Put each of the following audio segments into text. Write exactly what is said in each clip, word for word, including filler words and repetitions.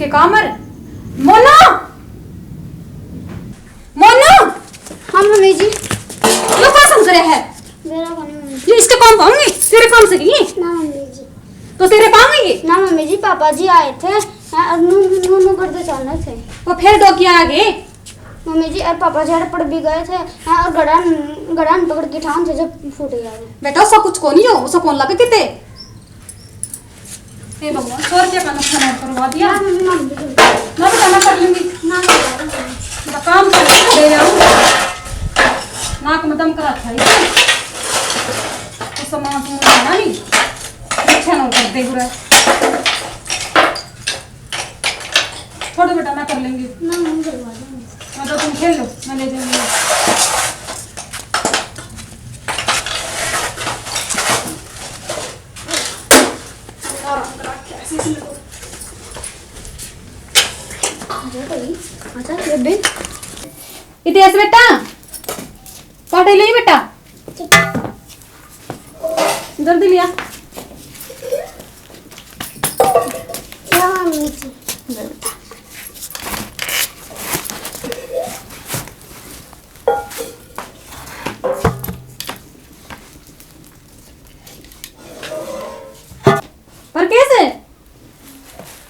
कामर, mono, mono. हाँ मम्मी जी। यो का काम करे है? मेरा काम नहीं मम्मी जी। ये इसके काम पाऊंगी, तेरे काम से की? ना मम्मी जी। तो तेरे पाऊंगी? ना मम्मी जी, पापा जी आए थे, हैं, और नू नू नू करते चल रहे थे। वो फिर दो क्या आगे? मम्मी जी, और पापा जी पड़ भी गए थे, हैं, और गड़ा गड़ा पकड़ के ठान थे जब फूट गया वो। बेटा, उसका कुछ को नहीं हो, उसका कौन लगे किते? हे भगवान, सौ रुपया का नुकसान और करवा दिया। ना, मम्मी, मम्मी, बिल्कुल। ना बेटा, मैं कर लूंगी। ना, ना, ना। काम कर, खड़े जाऊं। नाक में दम करा था ये। तो सामान सुमान लेना नहीं। अच्छा ना कर दे पूरा। छोड़ो बेटा, मैं कर लेंगी। ना, मम्मी, करवा दूंगी। हाँ, तो तुम खेल लो, मैं ले जाऊंगी। अच्छा, ये बे। इतिहास बेटा, पाटे ले बेटा। जल्दी लिया। क्या मम्मी जी? पर कैसे?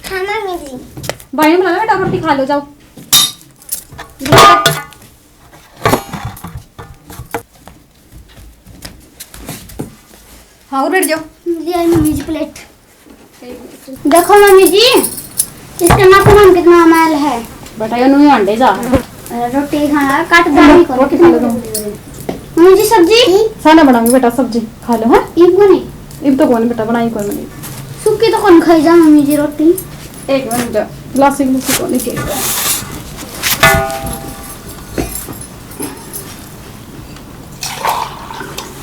हाँ मम्मी जी। भाई ने बुलाया बेटा, रोटी खा लो, जाओ। हाँ, और बैठ जाओ। ले आई मम्मी जी प्लेट। देखो मम्मी जी, इसके नाखून में कितना मैल है। बेटा, ये नुई अंडे जा। अरे, रोटी खाना काट दानी को। रोटी खा लो तुम। मम्मी जी, सब्जी? साना बनाऊंगी बेटा, सब्जी खा लो, हाँ? इब कोनी? इब तो कोनी बेटा, बनाई कोनी। सुक्की तो कौन खाई जा मम्मी जी रोटी? एक मिनट जा, गिलास में से कोनी चाहिए।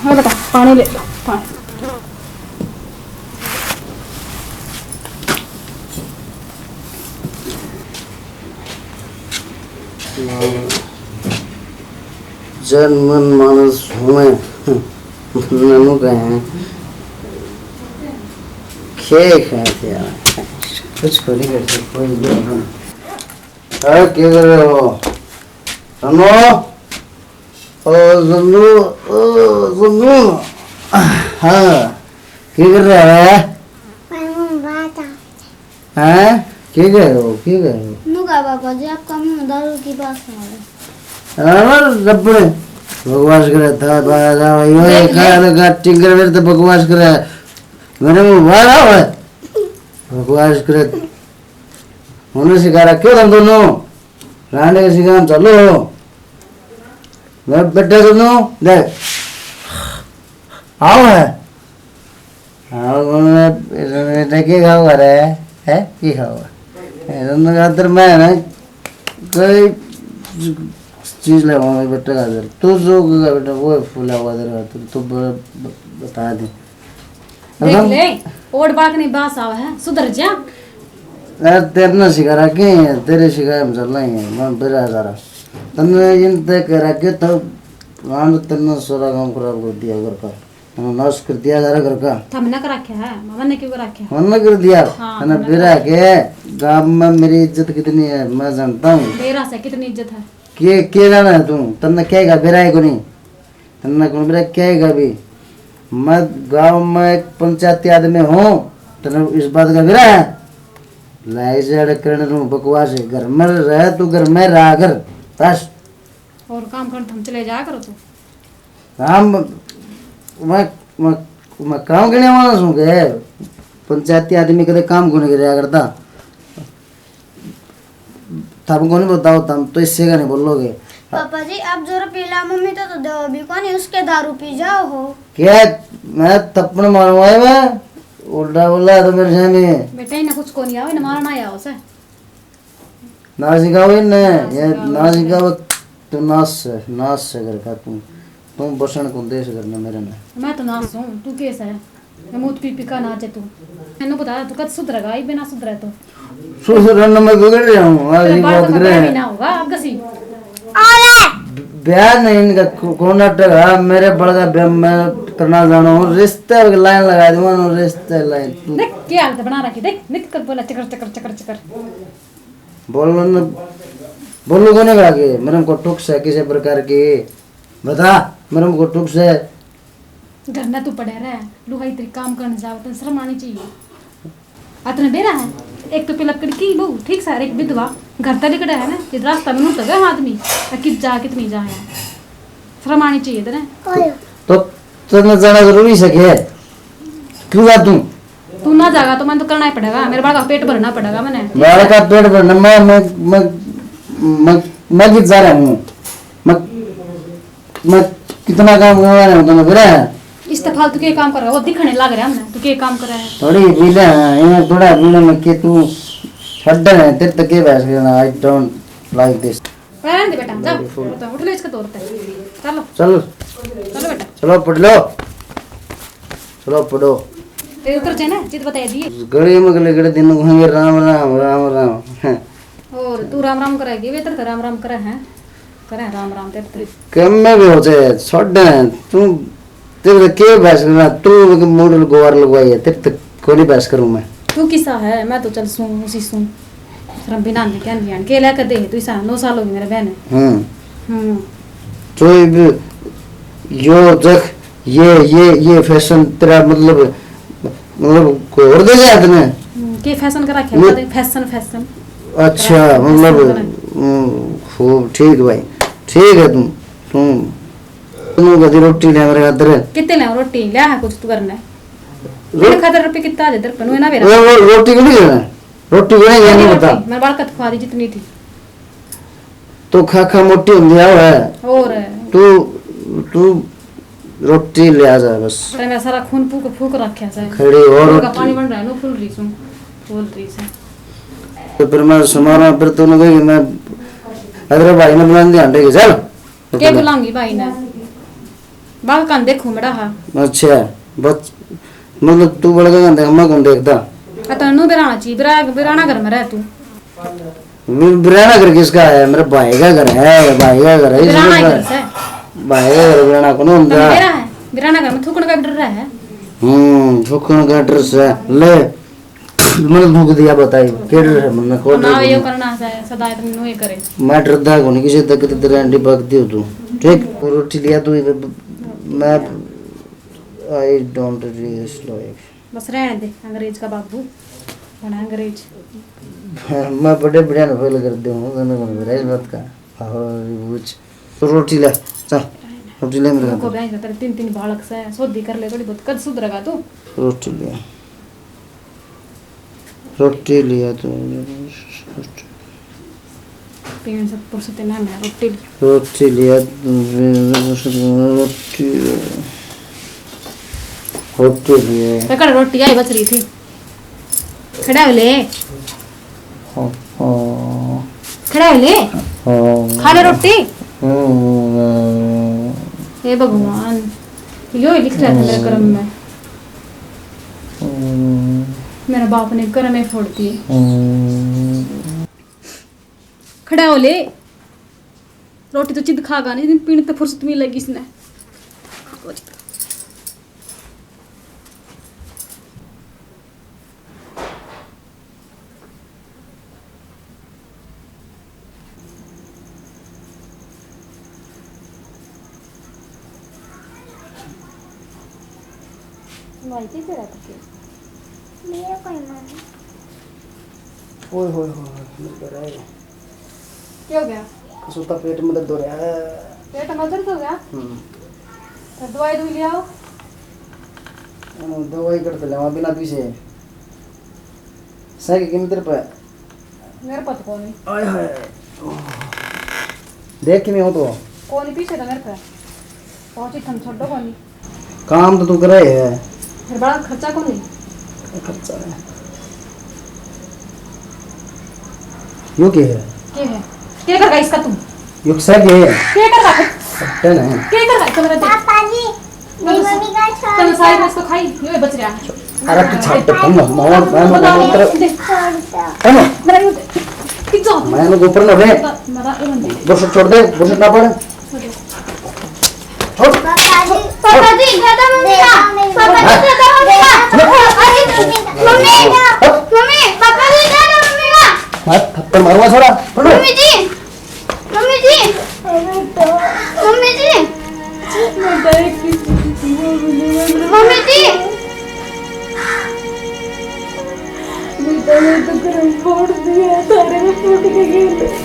हाँ बेटा, पानी ले लो, पानी। जन मन मानस हुए ननु कहे, खे खाते यार, कुछ को नहीं करते, कोई नहीं। हाँ, क्या कर रहे हो? सुनो, ओ सुनो, ओ सुनो। हाँ, क्या कर रहा है? मैं बात आ हैं? के कह रहे हो? के कह रहे हो? नुका बाबा जी, आपका मुंह दारू की बात आ रहा है। अरे रब्बड़, बकवास करे था, बाहर आ भाई, ओए, देख ले। कान का टिंगर मेरे तो बकवास करे। मेरे मुंह बाहर आओ है। बकवास करे। उन्हें सिखा रहा, क्यों तुम दोनों? रांडे के सिखा, चलो। मैं बेटा दोनों, देख। आओ है। हाँ, उन्होंने, इन्होंने के खाओगा रे? है? की खाओगा? इन्होंने खातर मैं ना कोई चीज लेवाऊंगा बेटा खातर। तू जो कहेगा बेटा, वो फूला हुआ तेरे खातर। तू ब-, ब-, बता दे। देख ले, ओड़ बाक नहीं बास आवा है, सुधर जा। यार, तेरे ना सिखा रखे हैं, तेरे सिखाए हम चल रहे हैं, मैं बेरा सारा। तन्ने इन तय कर रखे तो रांड तन्ने सारा काम खराब कर दिया घर का। हाँ, नाश कर दिया सारा घर का। थमने कर रखा है, मम्मा ने क्यों कर रखा है? मन्ने कर दिया। हाँ, तन्ने थमने बेरा कर के गांव में मेरी इज्जत कितनी है, मैं जानता हूँ। बेरा से कितनी इज्जत है? के, के जाना है तू? तन्ने कहेगा बेरा है को नहीं? तन्ने कौन बेरा कहेगा भी? मैं गांव में एक पंचायती आदमी हूँ, तन्ने इस बात का बेरा है? लाई जड़ करने तू बकवास है, घर में रह, तू घर में रहा कर, बस। और काम करने तुम चले जाया करो तू। काम, मैं, मैं, मैं काम करने वाला हूँ के? पंचायती आदमी कदे काम को नहीं करया करता। तब को नहीं बताओ, तब तो इससे का नहीं बोलोगे। पापा जी, आप जो रुपये ला मम्मी तो, तो दो भी कोनी, उसके दारू पी जाओ हो। क्या? मैं थप्पड़ मारूंगा मैं? उल्टा बोला तो मेरे सामने। बेटा, इन्हें कुछ को नहीं आवे, इन्हें मारना ही आओ से। ना सिखाओ इन्हें, ना ये सिखाओ ना इन्हें। सिखाओ। तू नाश है, नाश है घर का तू। तू बसण को देश घर में मेरे में। मैं तो नाश हूँ, तू कैसा है? मैं मूत पी पी का नाचे तू। मैंने बता, तू कद सुधरेगा? ये बिना सुधरे तो। सुधरन में बिगड़ रहा हूँ, आज तेरा ये बाल बात का करे। भी ना होगा, अब कसी। अरे! ब्याह नहीं इनका, को-, कौन नाटक है? मेरे बड़ का ब्याह मैं करना जाना हूँ, रिश्ते की लाइन लगा दूंगा ना, रिश्ते लाइन। तू देख, क्या हालत बना रखी, देख, नित कर बोला, चकर, चकर, चकर, चकर। बोलो न, बोलो कोने का आगे? मेरे को टुक्स है किसी प्रकार की? बता, मेरे को टुक्स है? घर ना तू पड़े रह, लुगाई तेरी काम करने जावे, तने शर्म आनी चाहिए। अतने बेरा है, एक तो पहला लकड़ी की बहू, ठीक सा, एक विधवा, घर तले कड़ा है ना, ये रास्ता में नूर तक है आदमी, और कित जा, कित नहीं जा है। शर्म आनी चाहिए तने। तो तन्ने जाना जरूरी से के? क्यों जा तू? तू ना जागा तो मन तो करना ही पड़ेगा, मेरे बालका का पेट भरना पड़ेगा मने। बालका का पेट भरना, मैं, मैं, मैं, मैं, मैं कित जा रहा हूँ? मैं, मैं कितना काम करवा रहा हूँ तन्ने, फिर है? इस तो फालतू के काम कर रहा है, वो दिखने लग रहा है हमने, तू के काम कर रहा है? थोड़ी पी ले, हाँ, ये थोड़ा पी ले, मैं के तू छड्डे है, तेरे तक के बहस करना, I don't like this। रहने दे बेटा, जाओ। तो उठ ले इसके तौर पे। चलो। चल। चलो बेटा। चलो, पढ़ लो। चलो, पढ़ो। तेरे उतर जाए ना, जिद बता दिए। गले में गले गले दिन को होंगे, राम, राम, राम, राम। और तू राम, राम करेगी, वे तेरे तो राम, राम करे हैं। करे राम, राम तेरे तो। कम में भी हो जाए, छोड़ दे। तू, तेरे तो के बहस करना, तू मॉडल गोवार लगवाई है, तेरे तो कोनी बहस करूँ मैं। तू किसा है, मैं तो चल सूं, उसी सूं। शर्म बिना नहीं कहन दिया, के लेकर दे, तू इसा नौ साल हो गए मेरे बहन। हम्म। हम्म। तो इब यो देख, ये, ये, ये फैशन तेरा मतलब, मतलब कोई और दे गया तने? हम्म, के फैशन कर रखे मैं पता नहीं, फैशन, फैशन। अच्छा, फैशन मतलब, कर रहे हैं। हम्म, खूब, ठीक भाई, ठीक है तू, तू, तू कदी रोटी ले मेरे खातर? कितने ले रोटी ले है कुछ तू करना है? रो- मेरे खातर रुपये कितना आ जाए तेरे पे, ना मेरा। वो, वो रोटी को नहीं लेना, रोटी को नहीं लेना, नहीं बता। रोटी, मैं बाल कत खवा दी जितनी थी। तो खा खा मोटी होंदी आओ है। और तू, तू रोटी ले आ जा बस। अरे, मैं सारा खून फूक, फूक रखा से। खड़ी हो, फूल का रोटी। पानी बन रहा है, नो फूल रही सूं, फूल रही से। तो फिर मैं समारा, फिर तूने कही कि मैं, अरे भाई ने बुला लिया, ठीक है, चल। के बुलाऊंगी भाई ने? बाल कान देखूं बड़ा हा। अच्छा, बच-, मतलब तू बड़का कान देख, मैं कौन देखता? अतनु बिराना ची, बिरा-, बिराना घर में रह तू। बि-, बिराना घर किसका है? मेरे भाई का घर है, भाई का घर है, इसमें बिराना का-, घर से। भाई का घर बिराना कौन होता? मेरा है, बिराना घर में थूकण का भी डर रहा है। हम्म, थूकण का डर से। ले, मैंने थूक दिया, बताई, के डर है मैंने, कौन ना डर यो है? करना है, सदा इतनी नुए करे। मैं डरदा कोनी किसी तक, तो तेरे एंडी बकती हो तू। ठीक, रोटी लिया तू, मैं, I don't really like। बस रहने दे, अंग्रेज का बाबू, बड़ा अंग्रेज। मैं बड़े बढ़िया ने फेल कर दूँ, तन्ने कौन मेरा इस बात का। और पूछ। तो रोटी ले, चल, रोटी ले मेरे को खातिर। बहन का तेरे तीन, तीन बालक से, सोधी कर ले थोड़ी बहुत, कद सुधरेगा तू? रोटी ले। रोटी लिया तू। पीण से फुर्सत ना मैं रोटी लिया। रोटी लिया, रोटी, रोटी लिया। पकड़, रोटी आई बच रही थी। खड़ा हो ले। हाँ, हाँ। खड़ा हो ले। हाँ। खा ले रोटी। हम्म। हे भगवान, यो ही लिख रहा था मेरे कर्म में। हम्म। मेरे बाप ने कर्म ही फोड़ दिए। हम्म। खड़ा हो ले। रोटी तो चिद खागा नहीं, पीने तो फुर्सत मिलेगी इसने। भाई, कैसे रहता है? मेरा कोई मन। ओए होए होए होए, मेरे को रह गया। क्या हो गया? कसोता पेट में दर्द हो रहा है। पेट में दर्द हो गया? हम्म। तो दवाई दवाई ले आओ। हम्म, दवाई कर तो लेवा बिना पीसे। सही कि नहीं तेरे पे? मेरे पे तो कोनी। आय हाय। देख कि मैं हूँ तो। कोनी पीसे तो मेरे पे। पहुँची थम छोड़ो कोनी। काम तो तू करे है। फिर बड़ा खर्चा कोनी। खर्चा है। यो के है? के है? के करगा इसका तू? यो किसा के है? के करगा? हटते ना। के करगा इसका मेरा देख? पापा जी, मेरी मम्मी का छोड़ तने सारी दो। मस्त खाई, यो बच रहा है। अरे तू छाप तो कम ना, मामा, मैं, मैं, बता, मैं, तेरा, दे। छोड़ दो। है ना? मेरा यो दे। कित जाओ? मैं ना ऊपर ना रे। बता, मेरा यो दे। बुरशट छोड़ दे, बुरशट ना पड़े। छोड़ दे। छोड़। पापा जी, पापा जी, दादा मम्मी का। पापा जी, दादा मम्मी का। अरे, मम्मी, मम्मी, पापा जी, दादा मम्मी का। मार, थप्पड़ मारूंगा छोरा। छोड़। मम्मी जी, मम्मी जी, मम्मी जी, मम्मी जी। बेटा, मैं तो करम फोड़ दिया, थारे में फूट के गिर।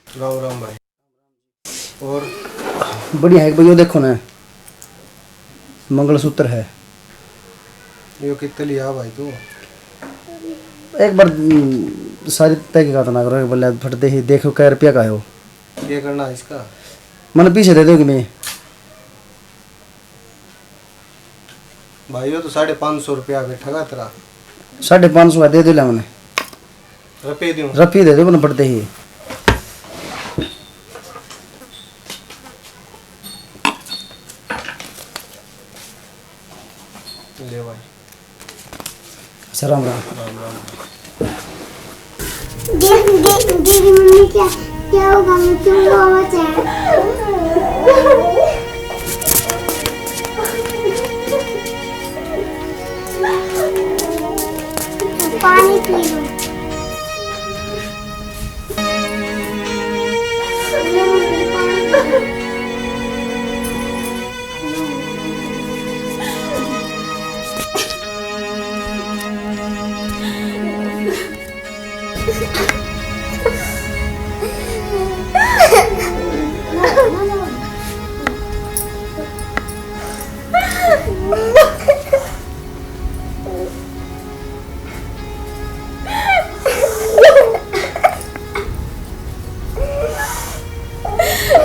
राम राम भाई। और बढ़िया है भाई, यो देखो ना, मंगलसूत्र है। यो कितने लिया भाई तू? एक बार, हम्म, सारी तहकीकात ना करो, एक बार ले फटते ही देखो कै रुपया का है वो। क्या करना है इसका? मैंने पीछे दे दोगे मैं? भाई, यो तो साढ़े पाँच सौ रुपया बैठेगा तेरा। साढ़े पाँच सौ का दे दे ले मैंने। रुपये दूँ? रुपये दे दे मैंने फटते ही। ले भाई। अच्छा, राम राम। राम राम। दे, दे, तेरी मम्मी क्या, क्या होगा, मैं क्यों रोवत है? पानी पी लो।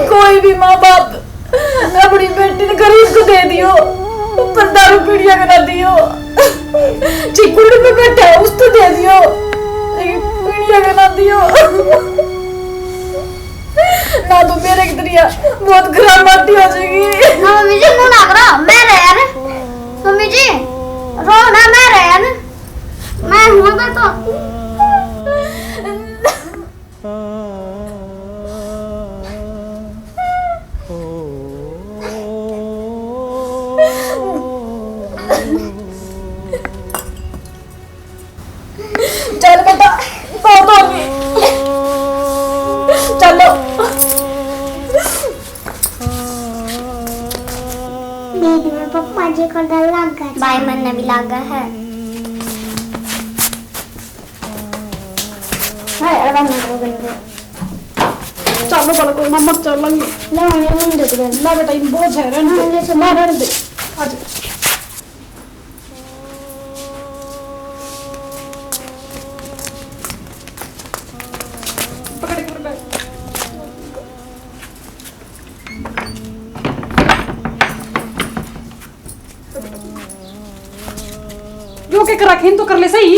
कोई भी माँ बाप अपनी बेटी ने गरीब को दे दियो, पर दारू पीड़िया करा दियो। जी कुड़ी पे बैठा है, उसको दे दियो, लेकिन पीड़िया करा दियो। ना तो मेरे की तरह बहुत खराब माटी हो जाएगी। ना मम्मी जी, मुंह ना करो, मैं रह यार। मम्मी जी, रो ना, मैं रह यार। मैं हूँ तो। चल बेटा, बहुत होगी। चलो। दीदी, मैं पप्पा जी को डर लग गया। भाई, मन्ने भी लग गया है। हाय, आराम से बन गया। चलो, बल कोई ना, मत चल लंगे। ना, ये नहीं देख रहे। ना बेटा, इन बहुत है, रहने दे। हाँ, ये सब ना, रहने दे। आ जा। पकड़, पकड़। यो के करा, खेन तो कर ले सही।